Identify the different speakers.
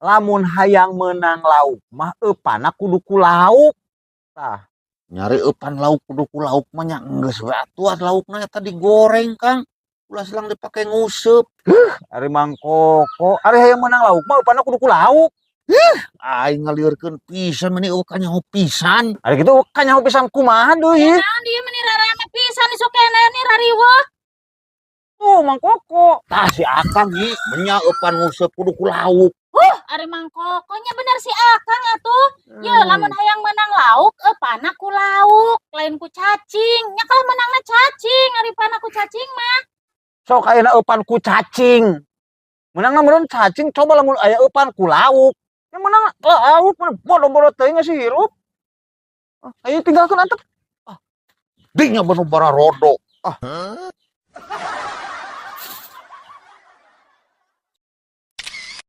Speaker 1: Lamun hayang menang lauk mah eupanna kudu ku lauk. Tah,
Speaker 2: Nyari eupan lauk kudu ku lauk mah nya geus we atuh laukna eta digoreng, Kang. Ulah silang dipake nguseup.
Speaker 1: Ari Mang Koko, ari hayang menang lauk mah eupanna kudu ku lauk.
Speaker 2: Aing ngalieurkeun pisan, meni euweuh kanyaho pisan.
Speaker 1: Ari kitu kanyaho pisan kumaha deui?
Speaker 3: Naon dia meni rarame pisan isuk keneh nih rariweuh.
Speaker 1: Tuh, Mang Koko.
Speaker 2: Tah, si Akang ih menya eupan nguseup kudu ku lauk.
Speaker 3: Ari Mang Koko nya bener si Akang atuh. Ye, lamun hayang menang lauk eupanna ku lauk, lain ku cacing. Nya kalau menangna cacing, ari pana ku cacing mah.
Speaker 1: Sok ayeuna eupan ku cacing. Menangna meureun cacing, coba lamun aya eupan ku lauk. Yang menang lauk mah bodo-bodo teuing sih hirup. Ah, ayo tinggalkeun, antep.
Speaker 2: Dinya bener bararodo. Ah.